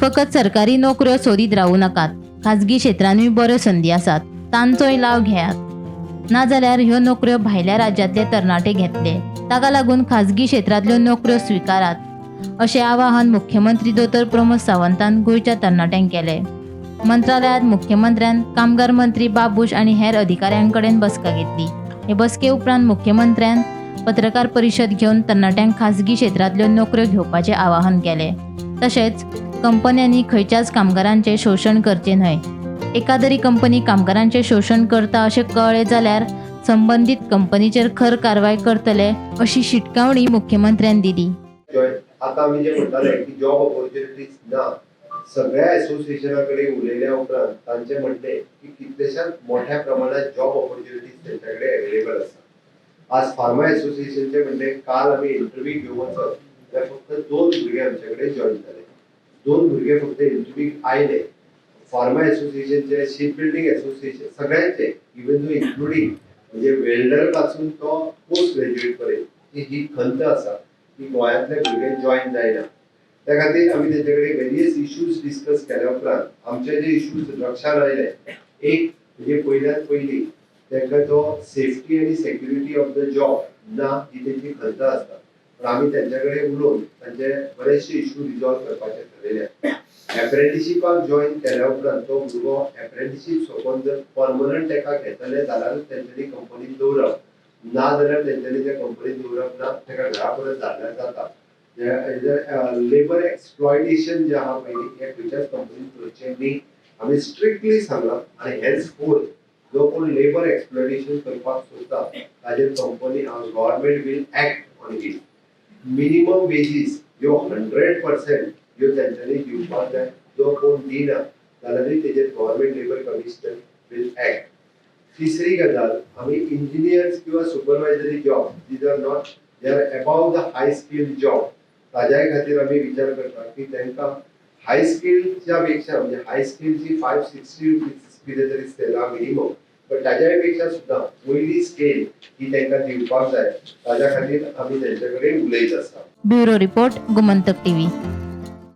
फकत सरकारी नोकऱ्यो सोदीत रावूं नाकात. खाजगी क्षेत्रांनूय बऱ्यो संदी आसात, तांचोय लाव घेयात. नाजाल्यार ह्यो नोकऱ्यो भायल्या राज्यांतले तरणाटे घेतले. ताका लागून खाजगी क्षेत्रांतल्यो नोकऱ्यो स्विकारात, अशें आवाहन मुख्यमंत्री दोतोर प्रमोद सावंतान गोंयच्या तरणाट्यांक केलें. मंत्रालयात मुख्यमंत्र्यान कामगार मंत्री बाबूश आनी हेर अधिकाऱ्यां कडेन बसका घेतली. हे बसके उपरांत मुख्यमंत्र्यान पत्रकार परिशद घेवन तरणाट्यांक खाजगी क्षेत्रांतल्यो नोकऱ्यो घेवपाचें आवाहन केलें. तशेंच कंपन्यांनी खंयच्याच कामगारांचें शोशण करचें न्हय, एकादरी कंपनी कामगारांचें शोशण करता अशें कळ्ळें जाल्यार संबंदीत कंपनीचेर खर कारवाय करतले, अशी शिटकावणी मुख्यमंत्र्यान दिली. जॉय, आता आमी जे म्हणटाले की जॉब ऑपॉर्च्युनिटीज ना, सगळ्या एसोसिएशना कडेन उलयल्या उपरांत तांचे म्हणणें की कितलेशाच मोठ्या प्रमाणात जॉब ऑपॉर्च्युनिटीज तेंच्या कडेन अवेलेबल आसा. आज फार्मा एसोसिएशनचे म्हणणें, काल आमी इंटरव्यू घेवंक वचत जाल्यार फक्त दोन भुरगे आमचे कडेन जॉईन जाले. दोन भुरगे फक्त इंटरव्यूक आयले. फार्मा एसोसिएशनचे, शिप बिल्डिंग एसोसिएशन, सगळ्यांचे, इवन दो इन्क्लुडींग म्हणजे वेल्डर पासून तो पोस्ट ग्रॅज्युएट पर्यंत की ही खंत आसा की गोंयांतले भुरगे जॉईन जायना. त्या खातीर आमी तेंचे कडेन वेरियस इश्यूज डिस्कस केल्या उपरांत आमचे जे इश्यूज लक्षात आयले, एक म्हणजे पयल्यात पयली तांकां जो सेफ्टी आनी सेक्युरिटी ऑफ the job ना, ही तेंची खंत आसता. पण आमी तेंच्या कडेन उलोवन तांचे बरेचशे इश्यू रिजॉल्व करपाचे ठरयले. एप्रेंटिशिपाक जॉईन केल्या उपरांत तो भुरगो एप्रेंटिशीप सोंपोवन जर परमनंट ताका घेतले जाल्यारूच तेंच्यांनी कंपनीत दवरप, ना जाल्यार तेंच्यांनी त्या कंपनीत दवरप ना, ताका घरा परत धाडल्यार जाता. लेबर एक्सप्लॉयटेशन जे आहा पळय, हे खंयच्याच कंपनीत करचें न्ही, आमी स्ट्रिक्टली सांगलां. आनी हेन्स फोर्थ जो कोण लेबर एक्सप्लॉयटेशन करपाक सोदता ताजेर company, government will act on it. Minimum wages ह्यो 100% ह्यो तेंच्यांनी दिवपाक जाय. जो कोण दिना जाल्यारूय तेजेर government, labour commissioner will act. तिसरी गजाल, आमी इंजिनियर्स किंवा supervisory job, these are not, they are above the high skill job, ताज्याय खातीर आमी विचार करता की तांकां हाय स्किलच्या पेक्षा, म्हणजे हाय स्किलची ₹560 कितें तरी स्केल आहा मिनिमम, पण ताज्याय पेक्षा सुद्दां वयली स्केल ही तांकां दिवपाक जाय. ताज्या खातीर आमी तेंचे कडेन उलयत आसा. Bureau report, Gomantak TV.